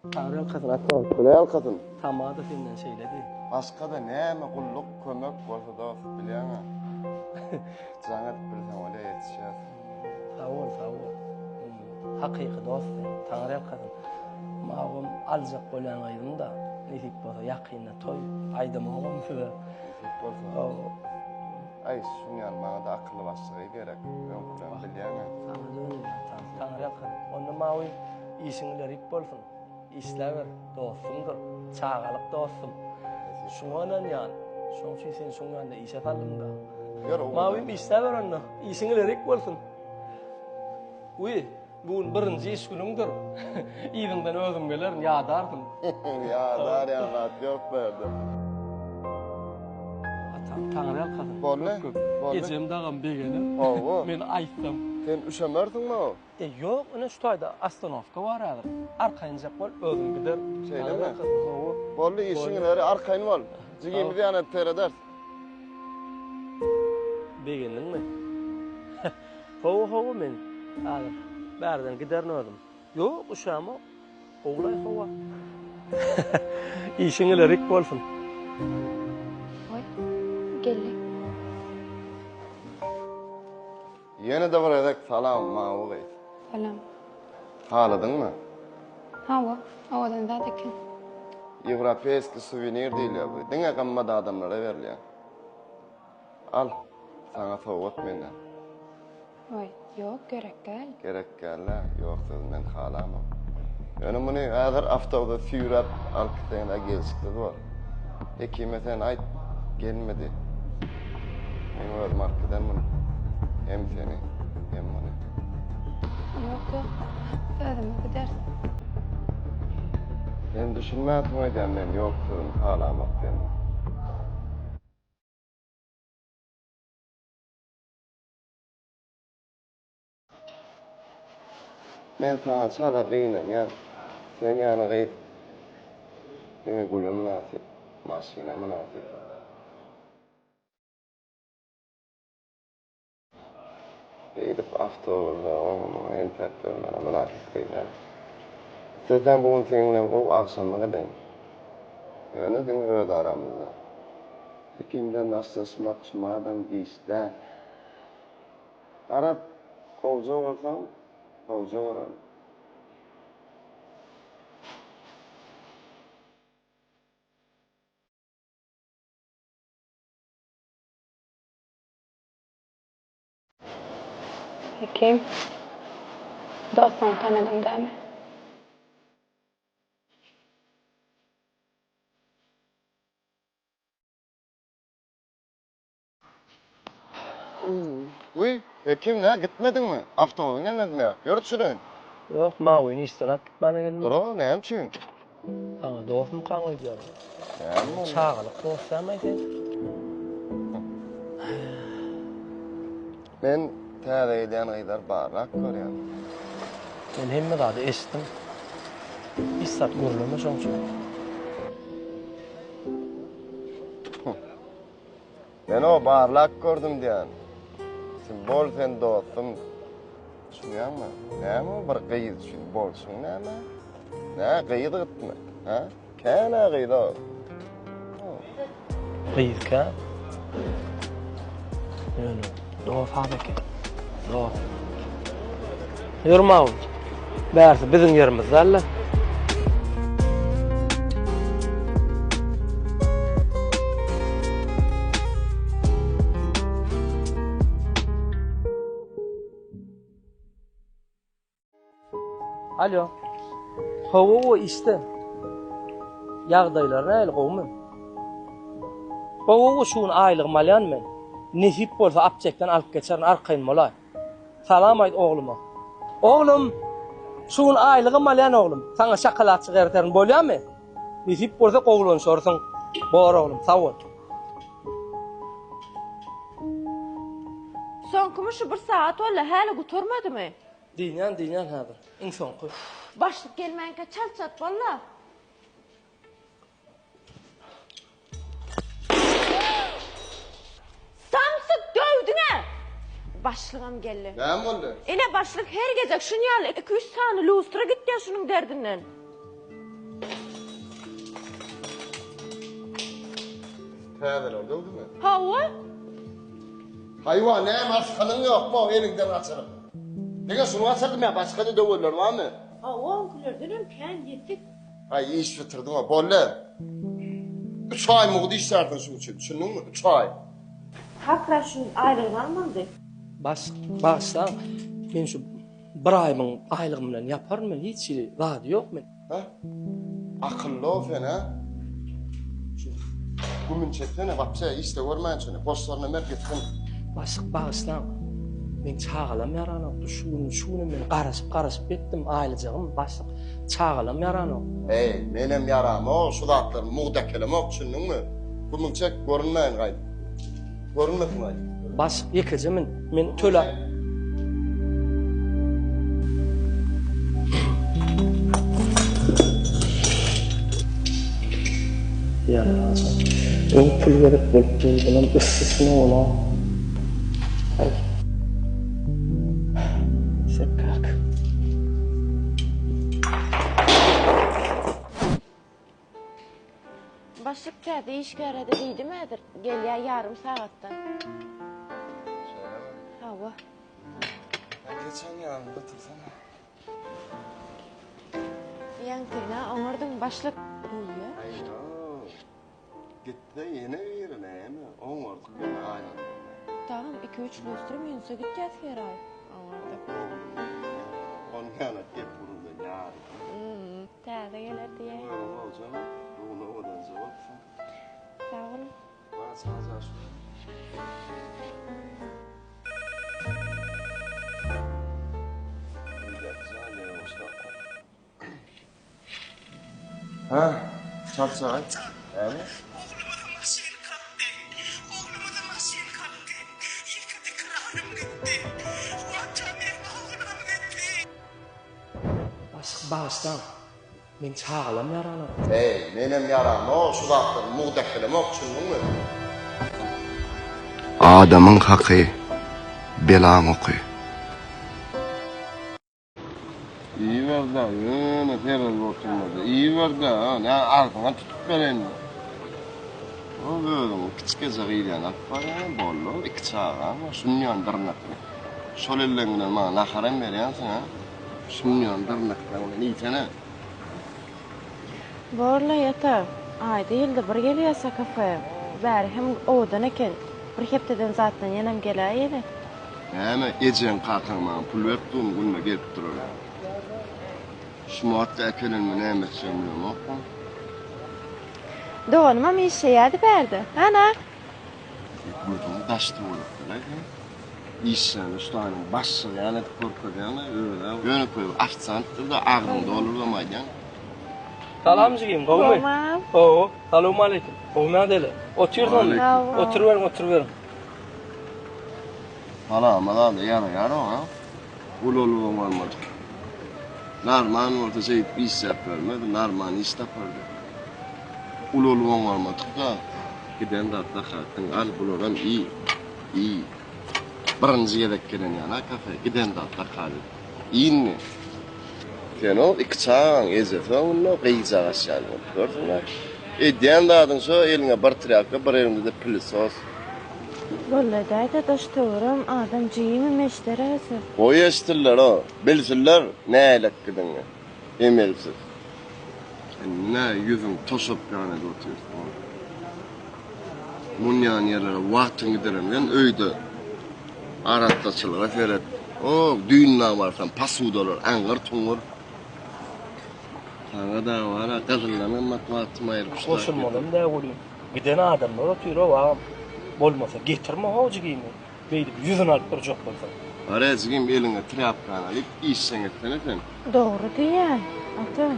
Taňryýalkasyn Ata. Hudaýalkasyn. Tamada senden şeýledi. Başga-da näme gulluk, kömek bolsa dost bilýäň-ä. Jaň edip bilseň bolýa ýetişýäs. Sag bol, sag bol. Hakyky dost sen. Taňryýalkasyn. Magum aljak bolýan gyzym-da. Nesip bolsa ýakynda toý. Aýdamogam size. Nesip bolsa. Hawa. Aý, şuň ýaly maňa-da akylly başly gyz gerek. Öňkülerini bilýäň-ä. Saňa dönüýän, Taňryýalkasyn. Onda Mawy Işiň ilerik bolsun. Işläber, dostumdyr. Çagalyk dostum. Şuňa ynanýan. Şoň üçin seni şoň ýanyna işe saldym-da. Ýör, oglan. Mawim işläber onda. Işiň ilerik bolsun. Wiý, bu gün birinji iş günüňdir. Yzyňdan özüm gelerin, ýadarsyň. Ýadar ýaly zat ýok bu ýerde. Atam, Taňryýalkasyn. Boldy, Köp köp. boldy. Ejem dagam begener. Hawa. Men aýtsam. Sen üşemersiňmi? E ýok, ine şu taýda ostanowka bar häzir. Arkaýynjak bol, özüm giderin. Şeýlemi? Hawa. Boldy, işiň ileri, arkaýyn bol. Jigimiz ýanyna serederis. Begendiňmi? Hawa, hawa, men häzir bärden giderin özüm. Ýok, üşämok. Gowulaý howa. Işiň ilerik bolsun. Goý, geldi. Ýene-de bir gezek salam, Mawy gyz. Salam. Haladyňmy? Hawa, owadan zat eken. Ýewropeýski suwenir diýilýär bu. Diňe gymmat adamlara berilýär. Al, saňa sowgat menden. Waý, ýok, gerek däl. Gerek däl-ä, ýok sözi men halamok. Ýöne muny häzir awtobusa süýräp alyp gitseňiz-ä gelşiksiz bor. Hekime sen aýt, gelmedi. Meň özüm alyp giden muny. Hem seni, hem muny. Ýok, ýok, özümiz gideris. Sen düşünmänsiň öýdýän men ýok sözüni halamok diýenimi. Men saňa çala gynanýan. Sen ýaly gyz diňe güle mynasyp, maşyna mynasyp. Beýdip awtobusda oňa-muňa entäp ýörmäne mynasyp gyz däl. Isleseň bu gün seň bilen gowy agşamlyk edeýin. Ýöne diňe öz aramyzda. Hekimden daşlaşmak şumadam giç däl. Garaz, gowja bolsaň, gowja görerin. Hekim, dostuňy tanadyň dämi? Wiý, Hekim, nä gitmediňmi? Awtobusyň gelmedimi ýa? Ýör düşüreýin. Ýok, Mawyny işden alyp gitmäne geldim. Dur-a, näme üçin? Saňa dostmykaň öýdýän. Näme boldy? Çagalyk dost dälmi sen? Men täze gelýän gyzlary barlap görýän. Men hemme zady eşitdim. Hiç zat gürleme şoň üçin. Men o barlap gördüm diýän. Sen bol sen dostum. Düşünýäňmi? Näme o bir gyz üçin bolşuň näme? Nä gyz gytmy? Ha? Kän-ä gyz o. Gyz kän. Ýöne dost az eken. Dost. Ýör Mawy. Bärsi biziň ýerimiz däl-de. Alo. Hawa, işde. Ýagdaýlar nähili, gowumy? Hawa, şu gün aýlygymy alýan men. Nesip bolsa aptekden alyp geçerin, arkaýyn bolaý. Salam aýt ogluma. Oglum, şu gün aýlygym alýan oglum. Saňa şokoladçyk erterin bolýamy? Nesip bolsa gowulanşarsyň. Bor oglum, sag bol. Soňkymy şu bir sagat boldy, häli gutarmadymy? Dynýan, dynýan häzir. Iň soňky. Başlyk gelmänkä çalt-çalt bol-la. Samsyk döwdüň-ä! Başlygam geldi. Näme boldy? Ine başlyk her gezek şuny ýaly iki-üç sany lustra gitýär şunuň derdinden. Täzeler döwdümi? Hawa. Haýwan, näme asgynyň ýokmy eliňden gaçyryp? Diňe şuny gaçyrdym ýa başga-da döwenler barmy? Hawa, öňkülerdenem kän ýetik. Aý, iş bitirdiň-a, boldy. Üç aý mugt işlärsiň şuň üçin, düşündiňmi? Üç aý. Kakra şu aýlygyny almalydy. Baş, bagyşlaň, men şu bir aýymyň aýlygym bilen ýaparyn men, hiç hili zady ýok men. Hä? Akylly-ow sen, hä? Şu gümüni çeksene, wapşe, işde görmäýin şuny. Goşlaryna ber gitsin. Başlyk bagyşlaň. Meň çagalam ýaranokdy. Şu gün, şu günem men garaşyp garaşyp ýetdim aýlyjagym başlyk. Çagalam ýaranok. Eý, menem ýaramok, şu zatlary mugt äkelemok, düşündiňmi? Gümüňi çek, görünmäýin gaýdyp. Görünmesin gaýdyp. Başlyk ýekeje men, men töläp. Öň pul gerek bolup dur, bulam üstesine ola. Aý. Sekak. Başlyk täze işgärede diýdim häzir gelýär ýarym sagatdan. Şeýlemi? Hawa. Geçen ýanymda otursana. Ýaňkyny oňardyň başlyk diýýär. Aý ýok. Gitse ýene biri näme? Oňardyk ýene aýlandyrma. Dagam iki-üç lýustra minusa gitýäs her aý. Oňardyk. Onuň ýaly gep uruldy ýary. Täze geler diýýär. Özüň goljamy? Bu gün owadanja bolupsyň. Sag boluň. Bar çaga şu. Hä, çaltja aýt. Näme? Oglumyza maşyn kakdy. Oglumyza maşyn kakdy. Ýeke dikranym gitdi. Watan meň oglum gitdi. Başlyk bagyşlaň. Meň çagalam ýaranok. Eý, menem ýaramok, şu zatlary mugt äkelemok, düşündiňmi? Adamyň haky, belaň oky. Iýiber-dä, ýöne terezibe oturma-da, iýiber-dä, nä agzyňa tutup bereýinmi? O özüňi kiçikeje gyz ýaly alyp barýaň, boldy, iki çagaň bar, şunýan dyrnakly. Şol elleň bilen maňa naharam berýänsiň, a? Şunýan dyrnaklaň bilen iýsene. Borla ata, aýda ýylda bir gelýäs-ä kafe. Bäri hem owadan eken. Bir hepdeden zatdan ýenem geläýeli. Näme, ejeň kakaň maňa pul berip durmy günde gelip durar. Şumat äkelenimi näme etjegimi bilemok. Doganymam işleýärdi bärde. Ana! Gözüň daş töwerekde-le sen. Işleýän ussanyň başlygy ýaly edip görkezýäň-le, öz-ä ýönekeý bir ofisiantdyr-da, agzyňy doldurybam aýdýaň. Salam jigim, gowumy? Gowmam. Gowy. Salowmaleýkim. Gowumy Adele? Otur sonda. Oturyberiň, oturyberiň. Salama zada ýaraýar oňa. Ulalybam almadyk. Narman bolsa şeýdip işläp ýörmezdi, narman iş tapardy. Ulalyp oňarmadyk-da. Giden zat zahatyň, al bularam iý, iý. Birinji gezek gelen ýaly-a kafe, giden zat zakat. Iý indi. Sen-ow iki çagaň ejesi öňünde gyjagaç ýaly bolup ýörsüň-ä. Edýän zadyň şo, eliňe bir trýapka, bir eliňde-de pylesos. Boldy däde daş töwerem adam jigimem eşder häzir. Goý eşitsinler-ow, bilsinler nälekidiňi, emelsiz. Sen nä ýüzüň toşap ýan edip otyrsyň? Munýan ýerlere wagtyň gideremgen öýde arassaçylyga seret. O, düýn dagy barsam posudalar aňňyr-tuňňur. Saňa dagy bar-a, gyzyldan gymmat wagtymy aýryp şu zat Goşulmalam dä welin, giden adamlar otyr-ow agam. Bolmasa getirme-how jigimi, beýdip ýüzüni alyp durjak bolsaň. Bar-a jigim, eliňe trýapkany alyp, işjeň etsene sen. Dogry diýýän, ata.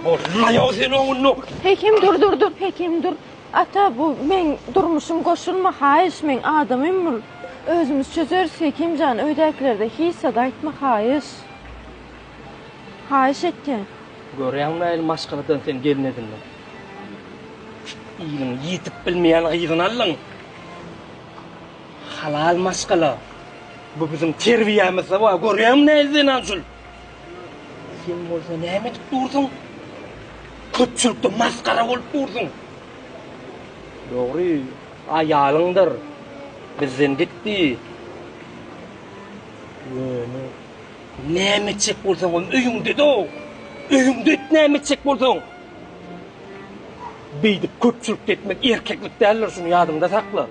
Bolmaýa sen oňunda. Hekim dur dur dur Hekim dur. Ata bu meň durmuşym goşulma haýyş meň adamym bul. Özümiz çözeris Hekimjan öýdäkilerde hiç zat aýtma haýyş. Haýyş etýän. Görýäňmi nähili maşgaladan sen gelin edindiň. Iliň ýetip bilmeýän gyzyny aldyň. Halal maşgala. Bu biziň terbiýämizde bar. Görýäňmi nähili zenan şul. Sen bolsa näme edip dursuň? Köpçülikde masgara bolup dursuň. Dogry, aýalyňdyr. Bizden gitdi. Ýöne näme etjek bolsaňam öýüňde-de-ow. Öýüňde et näme etjek bolsaň. Beýdip köpçülikde etmek erkeklik däldir, şuny ýadyňda sakla.